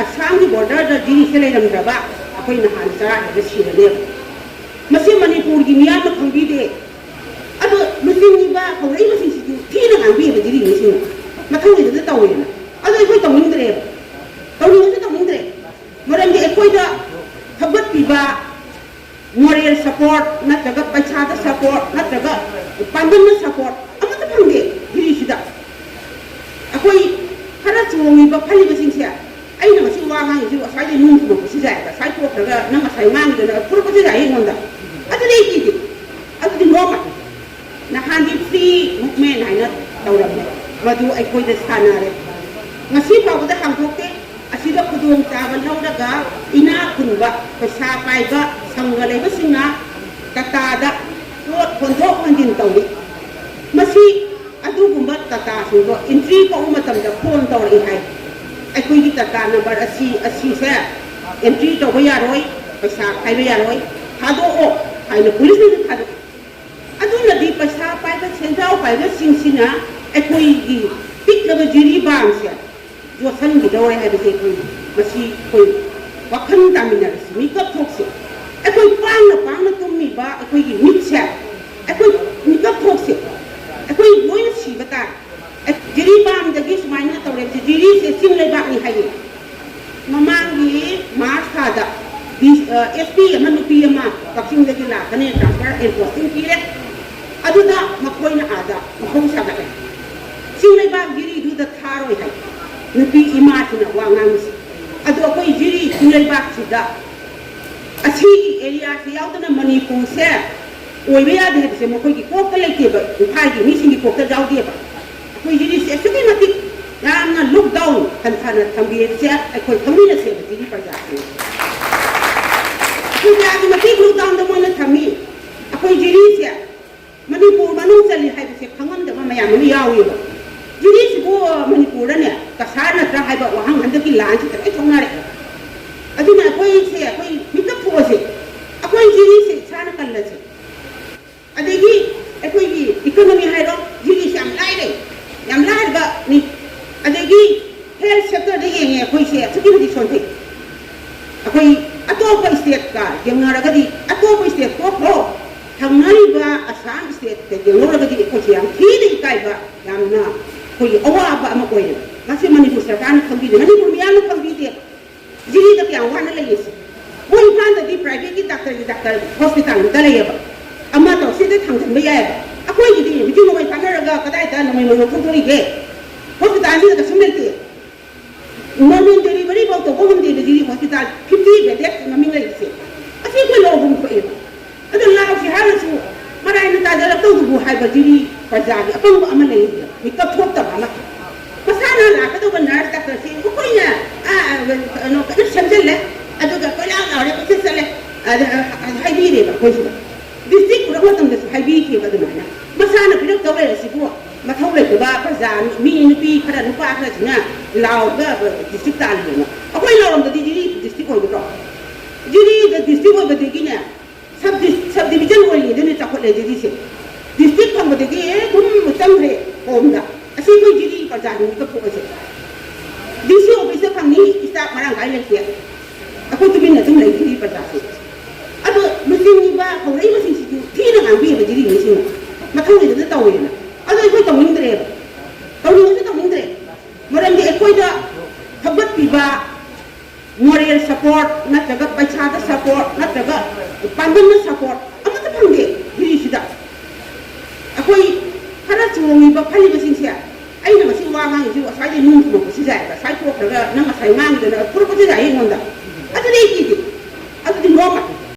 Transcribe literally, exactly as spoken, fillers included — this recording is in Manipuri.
ꯑꯁꯥꯝꯒꯤ ꯕꯣꯔꯗꯔꯗ ꯖꯤꯔꯤꯁꯦ ꯂꯩꯔꯝꯗ꯭ꯔꯕ ꯑꯩꯈꯣꯏ ꯅꯍꯥꯟ ꯆꯔꯥ ꯍꯦꯟꯕ ꯁꯤꯔꯅꯦꯕ꯫ ꯃꯁꯤ ꯃꯅꯤꯄꯨꯔꯒꯤ ꯃꯤꯌꯥꯝꯅ ꯈꯪꯕꯤꯗꯦ꯫ ꯑꯗꯣ ꯂꯨꯆꯤꯡꯉꯤꯕ ꯍꯧꯔꯛꯏꯕꯁꯤꯡꯁꯤꯁꯨ ꯊꯤꯅ ꯉꯥꯡꯕꯤꯕ ꯖꯤꯔꯤ ꯃꯤꯁꯤꯡꯅ꯫ ꯃꯊꯪꯒꯤꯗꯨꯗ ꯇꯧꯋꯦꯅ꯫ ꯑꯗꯣ ꯑꯩꯈꯣꯏ ꯇꯧꯅꯤꯡꯗ꯭ꯔꯦꯕ꯫ ꯇꯧꯅꯤꯡꯉꯁꯨ ꯇꯧꯅꯤꯡꯗ꯭ꯔꯦ꯫ ꯃꯔꯝꯗꯤ ꯑꯩꯈꯣꯏꯗ ꯊꯧꯒꯠꯄꯤꯕ, moral support ꯅꯠꯇ꯭ꯔꯒ ꯄꯩꯁꯥꯗ support ꯅꯠꯇ꯭ꯔꯒ ꯄꯥꯡꯒꯜꯅ support ꯑꯃꯠꯇ ꯐꯪꯗꯦ ꯖꯤꯔꯤꯁꯤꯗ꯫ ꯑꯩꯈꯣꯏ ꯈꯔ ꯆꯣꯡꯉꯤꯕ ꯐꯜꯂꯤꯕꯁꯤꯡꯁꯦ ꯑꯩꯅ ꯉꯁꯤ ꯋꯥ ꯉꯥꯡꯉꯤꯁꯤ ꯉꯁꯥꯏꯗꯩ ꯅꯨꯡ ꯊꯨꯝꯃꯛꯄꯁꯤ ꯌꯥꯏ, ꯉꯁꯥꯏ ꯊꯣꯛꯈ꯭ꯔꯒ ꯅꯪ ꯉꯁꯥꯏ ꯉꯥꯡꯉꯤꯗꯅ ꯊꯣꯛꯂꯛꯄꯁꯤ ꯌꯥꯏ ꯑꯩꯉꯣꯟꯗ꯫ ꯑꯗꯨꯗꯤ ꯑꯩ ꯄꯤꯗꯦ꯫ ꯑꯗꯨꯗꯤ ꯅꯣꯔꯃꯜ꯫ ꯅꯍꯥꯟꯗꯤ free movement ꯍꯥꯏꯅ ꯇꯧꯔꯝꯃꯦ, ꯃꯗꯨ ꯑꯩꯈꯣꯏꯗ ꯁꯥꯟꯅꯔꯦ꯫ ꯉꯁꯤ ꯐꯥꯎꯕꯗ ꯍꯥꯡꯗꯣꯛꯇꯦ꯫ ꯑꯁꯤꯗ ꯈꯨꯗꯣꯡꯆꯥꯕ ꯂꯧꯔꯒ ꯏꯅꯥꯛ ꯈꯨꯟꯕ, ꯄꯩꯁꯥ ꯄꯥꯏꯕ, ꯁꯪꯒ ꯂꯩꯕꯁꯤꯡꯅ ꯇꯥꯇꯥꯗ ꯄꯣꯠ ꯍꯣꯟꯗꯣꯛ ꯍꯣꯟꯖꯤꯟ ꯇꯧꯏ꯫ ꯃꯁꯤ ꯑꯗꯨꯒꯨꯝꯕ ꯇꯥꯇꯥꯁꯤꯡꯗꯣ entry ꯀꯧꯕ ꯃꯇꯝꯗ phone ꯇꯧꯔꯛꯏ ꯍꯥꯏ꯫ ꯑꯩꯈꯣꯏꯒꯤ ꯇꯥꯇꯥ number ꯑꯁꯤ, ꯑꯁꯤꯁꯦ entry ꯇꯧꯕ ꯌꯥꯔꯣꯏ, ꯄꯩꯁꯥ ꯈꯥꯏꯕ ꯌꯥꯔꯣꯏ, ꯊꯥꯗꯣꯛꯑꯣ ꯍꯥꯏꯅ ꯄꯨꯂꯤꯁꯅꯁꯨ ꯊꯥꯗꯣꯛꯏ꯫ ꯑꯗꯨꯅꯗꯤ ꯄꯩꯁꯥ ꯄꯥꯏꯕ, ꯁꯦꯟꯖꯥꯎ ꯄꯥꯏꯕꯁꯤꯡꯁꯤꯅ ꯑꯩꯈꯣꯏꯒꯤ ꯄꯤꯛꯂꯕ ꯖꯤꯔꯤꯕꯥꯝꯁꯦ ꯌꯣꯠꯁꯤꯟꯈꯤꯗꯧꯔꯦ ꯍꯥꯏꯕꯁꯦ ꯑꯩꯈꯣꯏ ꯉꯁꯤ ꯑꯩꯈꯣꯏ ꯋꯥꯈꯜ ꯇꯥꯃꯤꯟꯅꯔꯁꯤ, ꯃꯤꯀꯞ ꯊꯣꯛꯁꯤ꯫ ꯑꯩꯈꯣꯏ ꯄꯥꯡꯅ ꯄꯥꯡꯅ ꯇꯨꯝꯃꯤꯕ ꯑꯩꯈꯣꯏꯒꯤ ꯃꯤꯠꯁꯦ ꯑꯩꯈꯣꯏ ꯃꯤꯀꯞ ꯊꯣꯛꯁꯤ꯫ ꯑꯩꯈꯣꯏ ꯂꯣꯏꯅ ꯁꯤꯕ ꯇꯥꯔꯦ꯫ ꯑꯦ, ꯖꯤꯔꯤꯕꯥꯝꯗꯒꯤ ꯁꯨꯃꯥꯏꯅ ꯇꯧꯔꯦ, ꯖꯤꯔꯤꯁꯦ ꯆꯤꯡ ꯂꯩꯕꯥꯛꯅꯤ ꯍꯥꯏꯌꯦ꯫ ꯃꯃꯥꯡꯒꯤ ꯃꯥꯔꯆ ꯊꯥꯗ ꯗꯤ-, ꯑ, ꯑꯦꯁ ꯄꯤ ꯑꯃ ꯅꯨꯄꯤ ꯑꯃ ꯀꯛꯆꯤꯡꯗꯒꯤ ꯂꯥꯛꯀꯅꯤ, transfer and posting ꯄꯤꯔꯦ꯫ ꯑꯗꯨꯗ ꯃꯈꯣꯏꯅ ꯑꯥꯗ ꯏꯍꯧ ꯁꯥꯒꯠꯂꯦ꯫ ꯆꯤꯡ ꯂꯩꯕꯥꯛ ꯖꯤꯔꯤꯗꯨꯗ ꯊꯥꯔꯣꯏ ꯍꯥꯏ ꯅꯨꯄꯤ ꯏꯃꯥꯁꯤꯅ ꯋꯥ ꯉꯥꯡꯉꯤꯁꯦ꯫ ꯑꯗꯣ ꯑꯩꯈꯣꯏ ꯖꯤꯔꯤ ꯆꯤꯡ ꯂꯩꯕꯥꯛꯁꯤꯗ ꯑꯁꯤꯒꯤ areaꯁꯤ ꯌꯥꯎꯗꯅ ꯃꯅꯤꯄꯨꯔꯁꯦ ꯑꯣꯏꯕ ꯌꯥꯗꯦ ꯍꯥꯏꯕꯁꯦ ꯃꯈꯣꯏꯒꯤ ꯀꯣꯛꯇ ꯂꯩꯇꯦꯕ, ꯏꯝꯐꯥꯜꯒꯤ ꯃꯤꯁꯤꯡꯒꯤ ꯀꯣꯛꯇ ꯌꯥꯎꯗꯦꯕ꯫ ꯑꯩꯈꯣꯏ ꯖꯤꯔꯤꯁꯦ ꯑꯁꯨꯛꯀꯤ ꯃꯇꯤꯛ ꯌꯥꯝꯅ look down ꯍꯟꯊꯅ ꯊꯝꯕꯤꯔꯤꯕꯁꯦ ꯑꯩꯈꯣꯏ ꯈꯪꯃꯤꯟꯅꯁꯦꯕ ꯖꯤꯔꯤ ꯄ꯭ꯔꯖꯥꯁꯤꯡ꯫ ꯑꯩꯈꯣꯏ ꯀꯌꯥꯒꯤ ꯃꯇꯤꯛ look downꯗ ꯃꯣꯏꯅ ꯊꯝꯃꯤ꯫ ꯑꯩꯈꯣꯏ ꯖꯤꯔꯤꯁꯦ ꯃꯅꯤꯄꯨꯔ ꯃꯅꯨꯡ ꯆꯜꯂꯤ ꯍꯥꯏꯕꯁꯦ ꯈꯪꯉꯝꯗꯕ ꯃꯌꯥꯝ ꯑꯃ ꯌꯥꯎꯔꯤꯕ꯫ ꯖꯤꯔꯤꯁꯤꯕꯨ ꯃꯅꯤꯄꯨꯔꯗꯅꯦ ꯀꯁꯥꯔ ꯅꯠꯇ꯭ꯔꯥ ꯍꯥꯏꯕ ꯋꯥꯍꯪ ꯍꯟꯗꯛꯀꯤ ꯂꯥꯟꯁꯤꯗ ꯂꯣꯏ ꯊꯣꯛꯅꯔꯦ꯫ ꯑꯗꯨꯅ ꯑꯩꯈꯣꯏꯁꯦ, ꯑꯩꯈꯣꯏ ꯃꯤꯀꯞ ꯊꯣꯛꯑꯁꯦ꯫ ꯑꯩꯈꯣꯏ ꯖꯤꯔꯤꯁꯦ ꯏꯁꯥꯅ ꯀꯜꯂꯁꯦ꯫ ꯑꯗꯒꯤ ꯑꯩꯈꯣꯏꯒꯤ economy ꯍꯥꯏꯔꯣ, ꯖꯤꯔꯤꯁꯦ ꯌꯥꯝ ꯂꯥꯏꯔꯦ, ꯌꯥꯝ ꯂꯥꯏꯔꯕꯅꯤ꯫ ꯑꯗꯒꯤ ꯍꯦꯜꯊ ꯁꯦꯛꯇꯔꯗ ꯌꯦꯡꯉꯦ ꯑꯩꯈꯣꯏꯁꯦ ꯑꯁꯨꯛꯀꯤ ꯃꯇꯤꯛ ꯁꯣꯟꯊꯩ꯫ ꯑꯩꯈꯣꯏ ꯑꯇꯣꯞꯄ ꯁ꯭ꯇꯦꯠꯀ ꯌꯦꯡꯅꯔꯒꯗꯤ, ꯑꯇꯣꯞꯄ ꯁ꯭ꯇꯦꯠ ꯇꯣꯛꯈ꯭ꯔꯣ, ꯊꯪꯅꯔꯤꯕ ꯑꯁꯥꯝ ꯁ꯭ꯇꯦꯠꯀ ꯌꯦꯡꯅꯧꯔꯒꯗꯤ ꯑꯩꯈꯣꯏꯁꯦ ꯌꯥꯝ ꯊꯤꯅ ꯏꯀꯥꯏꯕ, ꯌꯥꯝꯅ ꯑꯩꯈꯣꯏꯒꯤ ꯑꯋꯥꯕ ꯑꯃ ꯑꯣꯏꯔꯦꯕ꯫ ꯃꯁꯤ ꯃꯅꯤꯄꯨꯔ ꯁꯔꯀꯥꯔꯅ ꯈꯪꯕꯤꯗꯦ, ꯃꯅꯤꯄꯨꯔ ꯃꯤꯌꯥꯝꯅ ꯈꯪꯕꯤꯗꯦ꯫ ꯖꯤꯔꯤꯗ ꯀꯌꯥꯝ ꯋꯥꯅ ꯂꯩꯔꯤꯁꯦ꯫ ꯃꯣꯏ ꯏꯝꯐꯥꯜꯗꯗꯤ ꯄ꯭ꯔꯥꯏꯚꯦꯠꯀꯤ ꯗꯥꯛꯇꯔꯒꯤ ꯗꯥꯛꯇꯔ ꯍꯣꯁꯄꯤꯇꯥꯜ ꯑꯝꯇ ꯂꯩꯌꯦꯕ꯫ ꯑꯃ ꯇꯧꯔꯁꯤꯗ ꯊꯥꯡꯖꯟꯕ ꯌꯥꯏꯌꯦꯕ꯫ ꯑꯩꯈꯣꯏꯒꯤꯗꯤ ꯍꯧꯖꯤꯛ ꯅꯣꯡꯃꯩ ꯀꯥꯟꯅꯔꯒ ꯀꯗꯥꯏꯗ ꯅꯣꯡꯃꯩ ꯃꯔꯨ ꯂꯧꯊꯣꯛꯇꯣꯔꯤꯒꯦ? ꯍꯣꯁꯄꯤꯇꯥꯜꯁꯤꯗ ꯀꯩꯁꯨꯝ ꯂꯩꯇꯦ꯫ ꯅꯣꯔꯃꯦꯜ ꯗꯦꯂꯤꯚꯔꯤ ꯐꯥꯎ ꯇꯧꯕ ꯉꯝꯗꯦꯕ ꯖꯤꯔꯤ ꯍꯣꯁꯄꯤꯇꯥꯜ ꯐꯤꯐꯇꯤ ꯕꯦꯗꯦꯠ ꯃꯃꯤꯡ ꯂꯩꯔꯤꯁꯦ꯫ ꯑꯁꯤ ꯑꯩꯈꯣꯏ ꯂꯧꯐꯝ ꯊꯣꯛꯑꯦꯕ꯫ ꯑꯗꯣ ꯂꯥꯎꯁꯤ ꯍꯥꯏꯔꯁꯨ ꯃꯔꯥꯏꯅ ꯇꯥꯖꯔꯛꯇꯧꯗꯨꯕꯨ ꯍꯥꯏꯕ ꯖꯤꯔꯤ ꯄ꯭ꯔꯖꯥꯒꯤ ꯑꯄꯪꯕ ꯑꯃ ꯂꯩꯔꯤꯕ, ꯃꯤꯀꯞ ꯊꯣꯛꯇꯕ ꯑꯃ꯫ ꯃꯁꯥꯅ ꯂꯥꯛꯀꯗꯧꯕ ꯅꯔꯁ ꯗꯥꯛꯇꯔꯁꯤ ꯃꯈꯣꯏꯅ, ꯑ, ꯑ, ꯀꯩꯅꯣ ꯀꯟꯅ ꯁꯦꯝꯖꯤꯜꯂꯦ, ꯑꯗꯨꯒ ꯀꯣꯏꯂꯥꯎ ꯂꯥꯎꯔꯦ, ꯀꯣꯏꯆꯠ ꯆꯠꯂꯦ, ꯑꯗ, ꯑ, ꯍꯥꯏꯕꯤꯔꯦꯕ ꯑꯩꯈꯣꯏꯁꯤꯗ꯫ ꯗꯤꯁꯇ꯭ꯔꯤꯛ ꯄꯨꯔꯛꯄ ꯃꯇꯝꯗꯁꯨ ꯍꯥꯏꯕꯤꯈꯤꯕ ꯑꯗꯨꯃꯥꯏꯅ꯫ ꯃꯁꯥꯅ ꯄꯤꯔꯛꯇꯧ ꯂꯩꯔꯁꯤꯕꯨ ꯃꯊꯧ ꯂꯩꯇꯕ ꯄ꯭ꯔꯖꯥ, ꯃꯤ ꯅꯨꯄꯤ ꯈꯔ ꯅꯨꯄꯥ ꯈꯔꯁꯤꯅ ꯂꯥꯎꯔꯒ ꯗꯤꯁꯇ꯭ꯔꯤꯛ ꯇꯥꯜꯂꯤꯅꯦꯅ꯫ ꯑꯩꯈꯣꯏ ꯂꯥꯎꯔꯝꯗꯗꯤ ꯖꯤꯔꯤ ꯗꯤꯁꯇ꯭ꯔꯤꯛ ꯑꯣꯏꯒꯗ꯭ꯔꯣ? ꯖꯤꯔꯤꯗ ꯗꯤꯁꯇ꯭ꯔꯤꯛ ꯑꯣꯏꯕꯗꯒꯤꯅꯦ ꯁꯕ ꯗꯤꯁ-, ꯁꯕ ꯗꯤꯕꯤꯖꯟ ꯑꯣꯏꯔꯤꯉꯩꯗꯅꯦ ꯆꯥꯎꯈꯠꯂꯦ ꯖꯤꯔꯤꯁꯦ꯫ ꯗꯤꯁꯇ꯭ꯔꯤꯛ ꯐꯪꯕꯗꯒꯤ ꯑꯗꯨꯝ ꯆꯪꯈ꯭ꯔꯦ ꯍꯣꯝꯗ꯫ ꯑꯁꯤ ꯑꯩꯈꯣꯏ ꯖꯤꯔꯤ ꯄ꯭ꯔꯖꯥꯅꯤ ꯃꯤꯀꯞ ꯊꯣꯛꯑꯁꯦ꯫ ꯗꯤ ꯁꯤ ꯑꯣꯐꯤꯁꯇ ꯐꯪꯅꯤ, ꯁ꯭ꯇꯥꯐ ꯃꯔꯥꯡ ꯀꯥꯏ ꯂꯩꯇꯦ꯫ ꯑꯩꯈꯣꯏ ꯇꯨꯃꯤꯟꯅ ꯑꯗꯨꯝ ꯂꯩ ꯖꯤꯔꯤ ꯄ꯭ꯔꯖꯥꯁꯦ꯫ ꯑꯗꯣ ꯂꯨꯆꯤꯡꯉꯤꯕ ꯍꯧꯔꯛꯏꯕꯁꯤꯡꯁꯤꯁꯨ ꯊꯤꯅ ꯉꯥꯡꯕꯤꯌꯦꯕ ꯖꯤꯔꯤ ꯃꯤꯁꯤꯡꯅ꯫ ꯃꯊꯧ ꯂꯩꯇꯗꯅ ꯇꯧꯋꯦꯅ꯫ ꯑꯗꯣ ꯑꯩꯈꯣꯏ ꯇꯧꯅꯤꯡꯗ꯭ꯔꯦꯕ꯫ ꯇꯧꯅꯤꯡꯉꯁꯨ ꯇꯧꯅꯤꯡꯗ꯭ꯔꯦ꯫ ꯃꯔꯝꯗꯤ ꯑꯩꯈꯣꯏꯗ ꯊꯧꯒꯠꯄꯤꯕ ꯃꯣꯔꯦꯜ ꯁꯄꯣꯔꯠ ꯅꯠꯇ꯭ꯔꯒ ꯄꯩꯁꯥꯗ ꯁꯄꯣꯔꯠ ꯅꯠꯇ꯭ꯔꯒ ꯄꯥꯡꯒꯜꯗ ꯁꯄꯣꯔꯠ ꯑꯃꯠꯇ ꯐꯪꯗꯦ ꯖꯤꯔꯤꯁꯤꯗ꯫ ꯑꯩꯈꯣꯏ ꯈꯔ ꯆꯣꯡꯉꯤꯕ ꯐꯜꯂꯤꯕꯁꯤꯡꯁꯦ, ꯑꯩꯅ ꯉꯁꯤ ꯋꯥ ꯉꯥꯡꯉꯤꯁꯤ ꯉꯁꯥꯏꯗꯩ ꯅꯨꯡ ꯊꯣꯛꯂꯛꯄꯁꯤ ꯌꯥꯏꯕ, ꯁ꯭ꯋꯥꯏ ꯊꯣꯛꯈ꯭ꯔꯒ ꯅꯪ ꯉꯁꯥꯏ ꯉꯥꯡꯉꯤꯗꯅ ꯊꯣꯛꯂꯛꯄꯁꯤ ꯌꯥꯏ ꯑꯩꯉꯣꯟꯗ꯫ ꯑꯗꯨꯗꯤ ꯑꯩ ꯄꯤꯗꯦ꯫ ꯑꯗꯨꯗꯤ ꯅꯣꯔꯃꯜ꯫